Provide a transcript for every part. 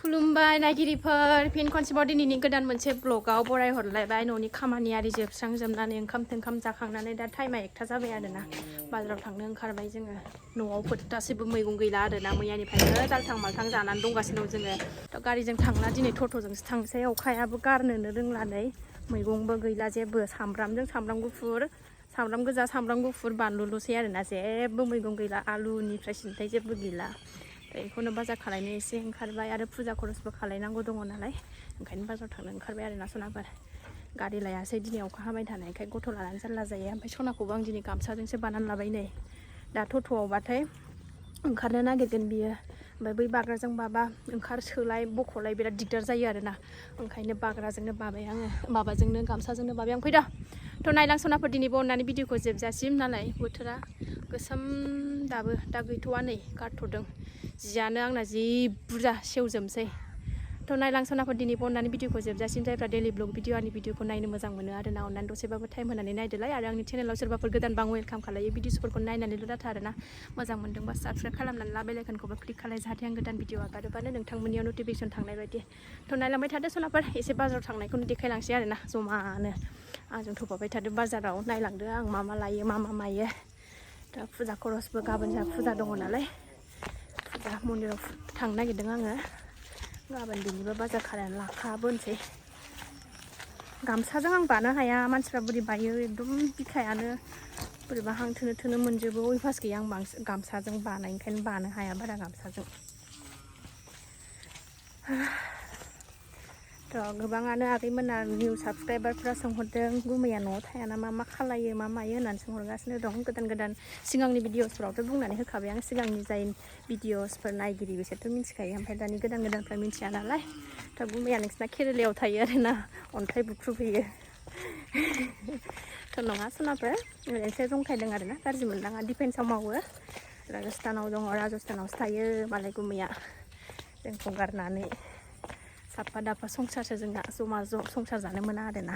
खुलुमबाय नायगिरिफोर फिन खनसेबाव दिनैनि गोदान मोनसे ब्लगाव बराय हरलायबाय न'नि खामानि आरि जोबस्रांजोबनानै ओंखाम जाखांनानै दा टाइमा 1टा जाबाय आरोना बाजाराव थांनो ओंखारबाय जोङो न'आव फोथासेबो मैगं गैला आरोना मैयानिफ्रायनो जाल्थां माल्थां जानानै दंगासिनो दं जोङो थ' गारिजों थांला दिनै टट'जोंसो थांसै अखायाबो गारनोनो रोंलानै मैगंबो गैला जेबो सामब्रामजों सामब्राम गुफुर सामब्राम गोजा सामब्राम गुफुर बानलुल'सै आरोना जेबो मैगं गैला आलुनिफ्राय सिन्थाय जेबो गैला बेखौनो बाजार खालायनो एसे ओंखारबाय आरो फुजा खरसबो खालायनांगौ दङ नालाय ओंखायनो बाजाराव थांनो ओंखारबाय आरोना सनाफोर गारि लायासै दिनै अखा हाबाय थानायखाय गथ' लानानै जारला जायो ओमफ्राय सनाखौबो आं दिनै गामसाजोंसो बानानै लाबाय नै दा टट'आवबाथाय ओंखारनो नागिरगोन बियो ओमफ्राय बै बाग्राजों बाबा ओंखारसोलाय बख'लाय बिराद दिगदार जायो आरोना ओंखायनो बाग्राजोंनो बाबाय आङो माबाजोंनो गामसाजोंनो बाबाय आं फैदा थ' नायलां सनाफोर दिनैबो अननानै भिडिअखौ जोबजासिम नालाय बोथोरा गोसोम दाबो दा गैथ'वा नै गारथ'दों जियानो आंना जि बुरजा सेवजोबसै थ' नायलां सनाफोर दिनैबो अननानै भिडिअखौ जोबजासिम जायफ्रा डेलि ब्लग भिडिअ आंनि भिडिअखौ नायनो मोजां मोनो आरोना अननानै दसेबाबो टाइम होनानै नायदोलाय आरो आंनि चेनेलाव सोरबाफोर गोदानबा आं वेलकाम खालायो भिडिअसफोरखौ नायनानैल' डाटा आरोना मोजां मोनदोंबा साबस्क्राइब खालामनानै ला बेल आइकनखौबो क्लिक खालाय जाहाथे आं गोदान भिडिअ आगारोबानो नोंथांमोननियाव नटिफिकेसन थांनाय बायदि थ' नायलांबाय थादो सनाफोर एसे बाजाराव थांनायखौनो देखायलांसै आरोना जमानो आंजों थ'फाबाय थादो बाजाराव नायलांदो आं मा लायो मा मायो दा फुजा खरसबो गाबोन जोंहा फुजा दङ नालाय फुजा मन्दिराव थांनो नागिरदों आङो गाबोन बेनिबो बाजार खालामनानै लाखाबोनोसै गामसाजों आं बानो हाया मानसिफ्रा बोरै बायो एकदम बिखायानो बोरैबा हां थोनो मोनजोबो अयभास गैया आं बांसिन गामसाजों बानाय ओंखायनो बानो हाया बारा गामसाजों थ' गोबाङानो आगैमोना निउ साबस्क्राइबारफ्रा सोंहरदों गुमैया न'आव थाया नामा मा खालायो मा मायो होननानै सोंहरगासिनो दं गोदान सिगांनि भिडिअसफोरावथ' बुंनानै होखाबाय आं सिगांनि जाय भिडिअसफोर नायगिरि बिसोरथ' मिथिखायो ओमफ्राय दानि गोदानफ्रा मिथिया नालाय थ' गुमैया नोंसिना केरेलायाव थायो आरोना अन्थाइ बुख्रुबहैयो थ' नङा सनाफोर ओरैनोसो जंखायदों आरोना गाज्रि मोननाङा डिफेन्सआव मावो राजस्थानाव दङ राजस्थानावसो थायो मालाय गुमैया जोंखौ गारनानै साफा दाफा संसारसो जोंना जमा संसार जानो मोना आरोना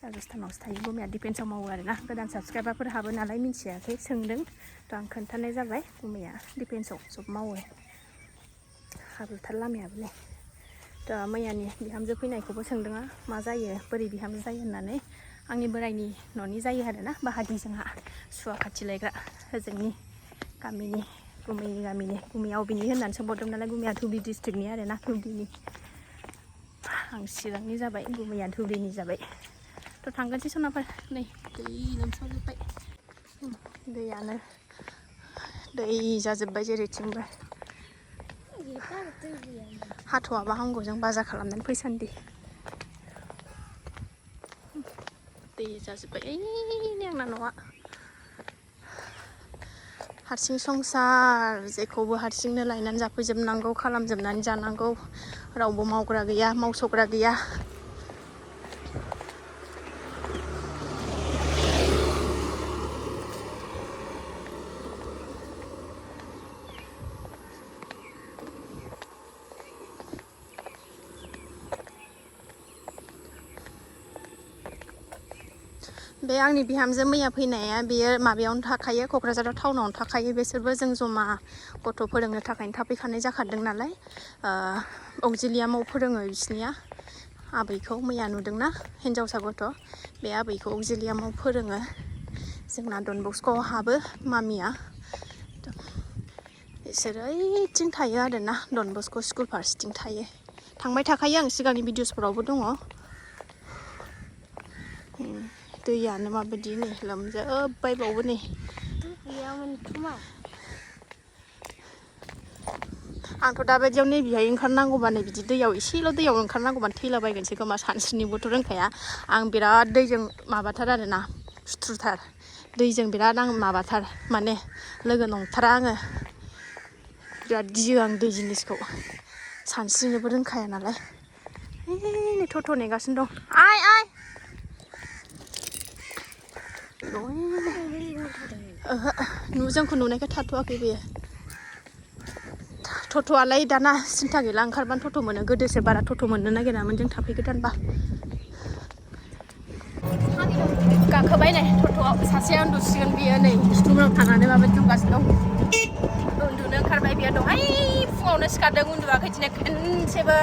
राजस्थानावसो थायो गुमैया डिफेन्सआव मावो आरोना गोदान साबस्क्राइबारफोर हाबो नालाय मिथियाखै सोंदों थ' आं खोन्थानाय जाबाय गुमैया डिफेन्सआव जब मावो हाब्रुथार लामायाबो नै थ' मैयानि बिहामजो फैनायखौबो सोंदों मा जायो बोरै बिहामजो जायो होननानै आंनि बोराइनि न'नि जायो आरोना बाहागि जोंहा सुवा खाथि लायग्रा होजोंनि गामिनि गुमैनि गामिनि गुमैया अबेनि होननानै सोंहरदों नालाय गुमैया धुबुरि डिस्ट्रिक्टनि आरोना धुबुरिनि आं चिरांनि जाबाय गुमैया धुबुरिनि जाबाय थ' थांगोनसै सनाफोर नै दै लोमसावजोब्बाय दैयानो दै जाजोब्बाय जेरैथिंबो हाथ'आबा हामगौ जों बाजार खालामनानै फैसान्दि दै जाजोब्बाय ओइनै आंना न'आ हारसिं संसार जेखौबो हारसिंनो लायनानै जाफैजोबनांगौ खालामजोबनानै जानांगौ रावबो मावग्रा गैया मावसग्रा गैया बे आंनि बिहामजो मैया फैनाया बेयो माबायावनो थाखायो क'क्राझाराव टाउनावनो थाखायो बिसोरबो जों जमा गथ' फोरोंनो थाखायनो थाफैखानाय जाखादों नालाय अक्जिलियामाव फोरोङो बिसिनिया आबैखौ मैया नुदोंना हिन्जावसा गथ' बे आबैखौ अक्जिलियामाव फोरोङो जोंना डन बस्क'आव हाबो मामिया बिसोरो ओइथिं थायो आरोना डन बस्क' स्कुल फारसेथिं थायो थांबाय थाखायो आं सिगांनि भिडिअसफोरावबो दङ दैयानो माबायदि नै लोमजोब्बाय बावबो नै आंथ' दाबायदियाव नै बेहाय ओंखारनांगौबा नै बिदि दैयाव एसेल' दैयाव ओंखारनांगौबानो थैलाबायगोनसै खोमा सानस्रिनोबोथ' रोंखाया आं बिराद दैजों माबाथार आरोना सुथुरथार दैजों बिराद आं माबाथार माने लोगो नंथारा आङो बिराद गियो आं दै जिनिसखौ सानस्रिनोबो रोंखाया नालाय नै टट' नेगासिनो दं आइ ओहो जोंखौ नुनायखाय थाथ'वाखै बेयो टट'आलाय दाना सिन्था गैला ओंखारबानो टट' मोनो गोदोसो बारा टट' मोननो नागिरामोन जों थाफैगोदानबा गाखोबाय नै टट'आव सासेया उन्दुसिगोन बियो नै स्टुमाव थानानै माबायदि दंगासिनो दं उन्दुनो ओंखारबाय बियो दहाय फुङावनो सिखारदों उन्दुवाखै दिनै खनसेबो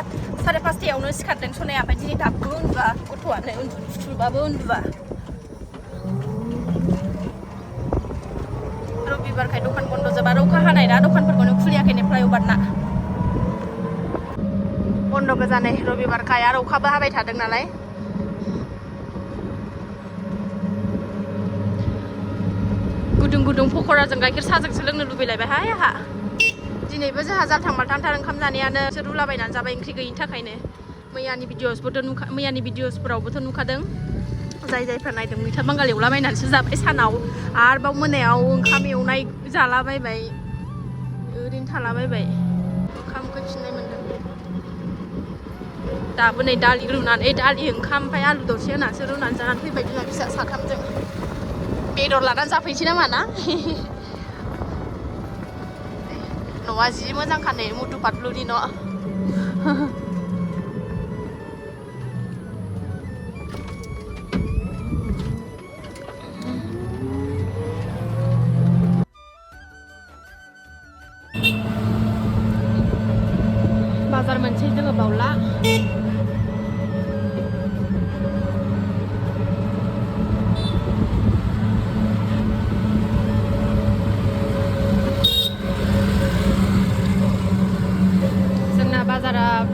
5:30 सिखारदों सनाया ओमफ्राय दिनै दाबो उन्दुवा गथ'आनो उन्दुनो फुथुलबाबो उन्दुवा रबिबारखाय दखान बन्द जोब आरो अखा हानाय ना दखानफोरखौनो खुलियाखैनो फ्लाइअभारना बन्द गोजानै रबिबारखाय आरो अखाबो हाबाय थादों नालाय गुदुं गुदुं पक'राजों गाइखेर साहाजोंसो लोंनो लुबैलायबायहाय आंहा दिनैबो जोंहा जाल्थां माल्थांथार ओंखाम जानायानो रुलाबायनानै जाबाय ओंख्रि गैयिनि थाखायनो मैयानि भिडिअसफोरावबोथ' नुखादों जायफ्रा नायदों मैथा बांगाल एवलाबायनानैसो जाबाय सानाव आरोबाव मोनायाव ओंखाम एवनाय जालाबायबाय ओरैनो थालाबायबाय ओंखाम उखैफिननाय मोनदों दाबो नै दालि ओंखाम ओमफ्राय आलु दरसे होनानैसो रुनानै जानानै फैबाय बिमा फिसा साथामजों बेदर लानानै जाफैनोसै नामा ना न'आ जि मोजांखा नै मुथु फाथलुनि न' बाजार मोनसे जोङो बावला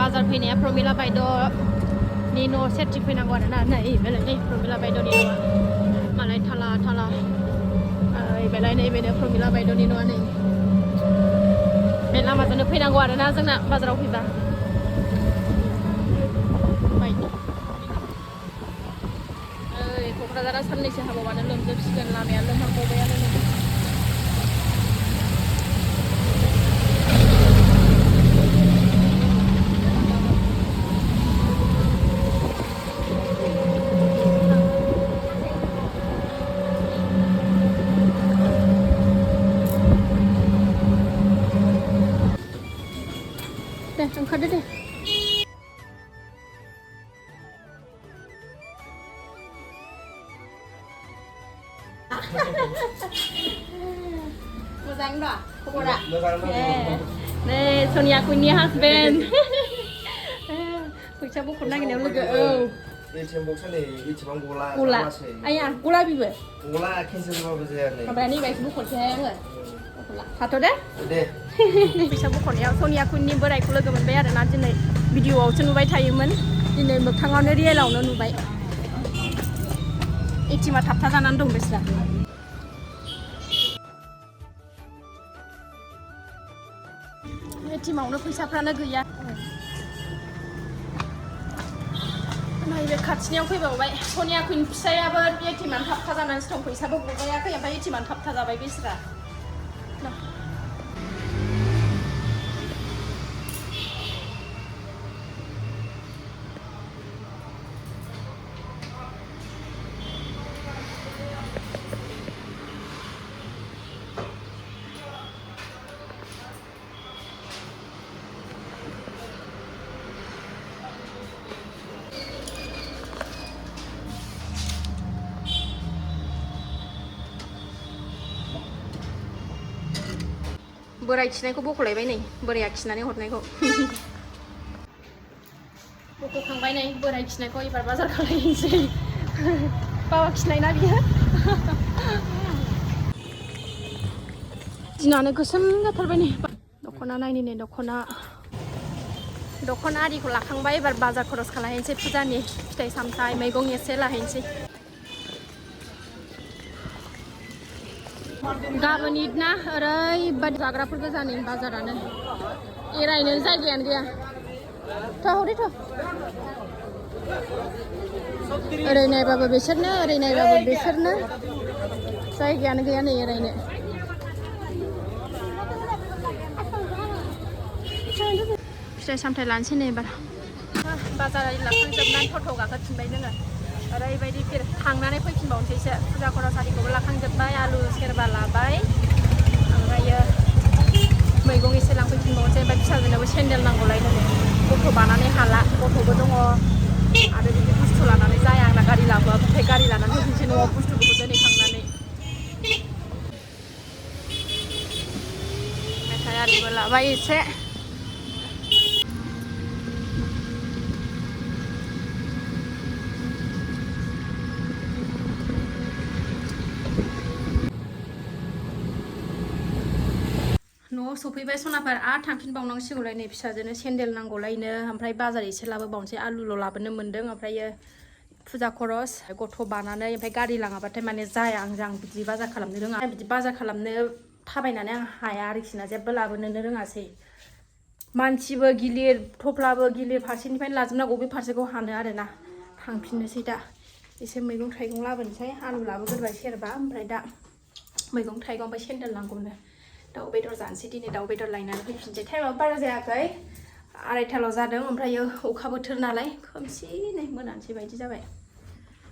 बाजार फैनाया प्रमिला बायद'नि न' सेरथिं फैनांगौ आरोना नै बेलाय नै प्रमिला बायद'नि न'आ मालाय थाला बेलाय नै बेनो प्रमिला बायद'नि न'आ नै बे लामाजोंनो फैनांगौ आरोना जोंना बाजाराव फैबा क'क्राझारा साननैसो हाबावानो लोमजोबसिगोन लामाया लोमहांबावबायानो दे ओंखारदो दे मोजां दा खबरा नै सनिया कुइननि हासबेन्ड फैसा बख'नो नागिरनायाव लोगो ATM बक्सा नै इसेबां गला आया गला बिबो गला केन्सेल जाबाबो जाया नै माबाया नैबायसो बख'नोसै आङो थाथ' दे फैसा बख'नायाव सनिया कुइननि बोरायखौ लोगो मोनबाय आरोना दिनै भिडिअआवसो नुबाय थायोमोन दिनै मोगथाङावनो रियेलावनो नुबाय एटिएमआ थाबथा जानानै दं बिस्रा एटिएमआवनो फैसाफ्रानो गैया नैबे खाथिनियाव फैबावबाय सनिया कुइन फिसायाबो एटिएमआनो थाबथा जानानैसो दं फैसाबो गबायाखै ओमफ्राय एटिएमआनो थाबथा जाबाय बिस्रा बोराय खिनायखौ बख'लायबाय नै बोराया खिनानै हरनायखौ बख'खांबाय नै बोराय खिनायखौ एबार बाजार खालायनोसै बाबा खिनाय ना बियो दिनानो गोसोम जाथारबाय नै दख'ना नायनि नै दख'ना आरिखौ लाखांबाय एबार बाजार खरस खालायनोसै फुजानि फिथाइ सामथाइ मैगं एसे लाहैनोसै गाबोन ईद ना ओरैबादि जाग्राफोर गोजा नै बाजारानो एरायनो जायगायानो गैया हरै ओरै नायबाबो बिसोरनो ओरै नायबाबो बिसोरनो जायगायानो गैया नै एरायनो फिथाइ सामथाइ लानोसै नै एबार बाजार लाखांजोबनानै टट' गाखोफिनबाय जोङो ओरैबायदि थांनानै फैफिनबावनोसैसो फुजा खरस आरिखौबो लाखांजोब्बाय आलु सेरबा लाबाय ओमफ्रायो मैगं एसे लांफैफिनबावनोसै ओमफ्राय फिसाजोनोबो सेन्देल नांगौलायनो गथ' बानानै हाला गथ'बो दङ आरो बिदि बुस्थु लानानै जाया आंना गारि लाबोआबो ओमफ्राय गारि लानानै फैफिनसै न'आव बुस्थुफोरखौ दोनहैखांनानै लाबाय एसे न'आव सफैबाय सनाफोर आरो थांफिनबावनांसिगौलाय नै फिसाजोनो सेन्देल नांगौलायनो ओमफ्राय बाजार एसे लाबोबावनोसै आलुल' लाबोनो मोन्दों ओमफ्रायो फुजा खरस गथ' बानानै ओमफ्राय गारि लाङाबाथाय माने जाया आं बिदि बाजार खालामनो रोङा बिदि बाजार खालामनो थाबायनानै आं हाया आरोखि ना जेबो लाबोनोनो रोङासै मानसिबो गिलिर थफ्लाबो गिलिर फारसेनिफ्रायनो लाजोबनांगौ बे फारसेखौ हानो आरोना थांफिननोसै दा एसे मैगं थाइगं लाबोनोसै आलु लाबोग्रोबाय सेरबा ओमफ्राय दा मैगं थाइगं ओमफ्राय सेन्देल नांगौनो दाउ बेदर जानोसै दिनै दाउ बेदर लायनानै फैफिनसै टाइमाबो बारा जायाखै 2:30 जादों ओमफ्रायो अखा बोथोर नालाय खोमसि नै मोनानोसै बायदि जाबाय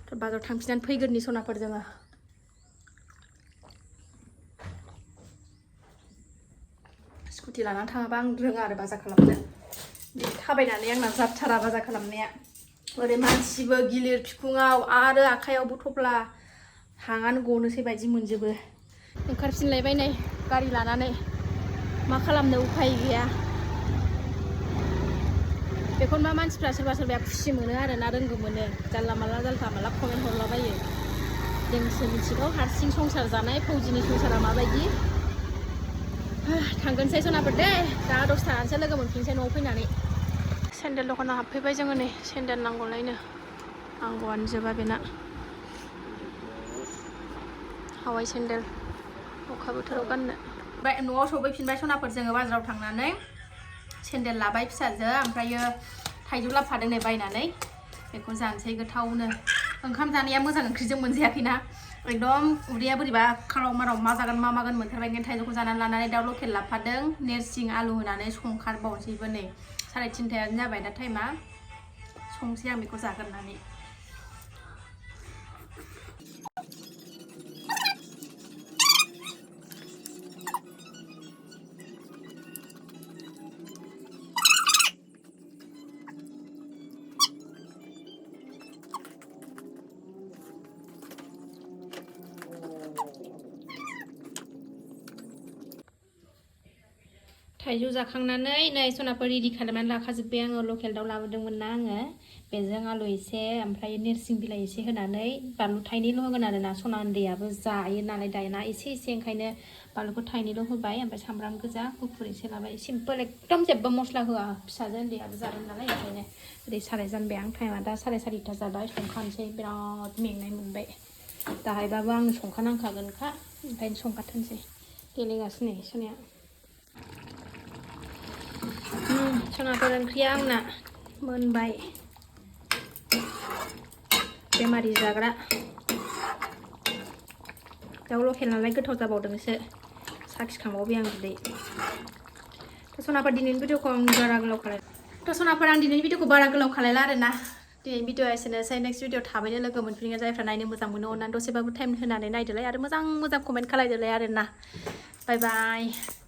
थ' बाजाराव थांफिननानै फैगोननि सनाफोर जोङो स्कुटि लानानै थाङाबा आं रोङा आरो बाजार खालामनो थाबायनानै आंना जाथारा बाजार खालामनाया ओरै मानसिबो गिलिर बिखुङाव आरो आखायावबो थफ्ला हाङानो गनोसै बायदि मोनजोबो ओंखारफिनलायबाय नै गारि लानानै मा खालामनो उफाय गैया बेखौनोबा मानसिफ्रा सोरबा सोरबाया खुसि मोनो आरोना रोंगौ मोनो जानला माला कमेन्ट हरलाबायो जोंसो मिथिगौ हारसिं संसार जानाय फौजिनि संसारा माबायदि थांगोनसै सनाफोर दे दा 10:00 लोगो मोनफिनसै न'आव फैनानै सेन्देल दखानाव हाबफैबाय जोङो नै सेन्देल नांगौलायनो नांगौआनो जोबा बेना हावाइ सेन्देल अखा बोथोराव गाननो ओमफ्राय न'आव सफैफिनबाय सनाफोर जोङो बाजाराव थांनानै सेन्देल लाबाय फिसाजो ओमफ्रायो थाइजौ लाबोफादों नै बायनानै बेखौ जानोसै गोथावनो ओंखाम जानाया मोजां ओंख्रिजों मोनजायाखैना एकदम उदैया बोरैबा खाराव माराव मा जागोन मा मागोन मोनथारबाय ओंखायनो थाइजौखौ जानानै लानानै दाउ लकेल लाबोफादों नेरसिं आलु होनानै संखारबावनोसैबो नै 3:30 जाबाय दा टाइमा संसै आं बेखौ जाग्रोनानै थाइजौ जाखांनानै नै सनाफोर रेडि खालामनानै लाखाजोब्बाय आङो लकेल दाउ लाबोदोंमोन ना आङो बेजों आलु एसे ओमफ्राय नोरसिं बिलाइ एसे होनानै बानलु थाइनैल' होगोन आरोना सना उन्दैयाबो जायो नालाय दाना एसे ओंखायनो बानलुखौ थाइनैल' होबाय ओमफ्राय सामब्राम गोजा गुफुर एसे लाबाय सिम्पोल एकदम जेबो मस्ला होआ फिसाजो उन्दैयाबो जागोन नालाय ओंखायनो ओरै साराय जानबाय आं टाइमा दा 4:30 जाबाय संखानोसै बिराद मेंनाय मोनबाय दाहायबाबो आंनो संखानांखागोनखा ओंखायनो संखाथोंसै गेलेगासिनो सोनाया सनाफोर ओंख्रिया आंना मोनबाय बेमारि जाग्रा दाउ लकेल नालाय गोथाव जाबावदोंसो साखिखांबावबाय आं बिदै सनाफोर दिनैनि भिडिअखौ आं बारा गोलाव खालायला आरोना दिनैनि भिडिअआ एसेनोसै नेक्स्ट भिडिअ थाबैनो लोगो मोनफिनगोन जायफ्रा नायनो मोजां मोनो अननानै दसेबाबो टाइम होनानै नायदोलाय आरो मोजां कमेन्ट खालायदोलाय आरोना बाय बाय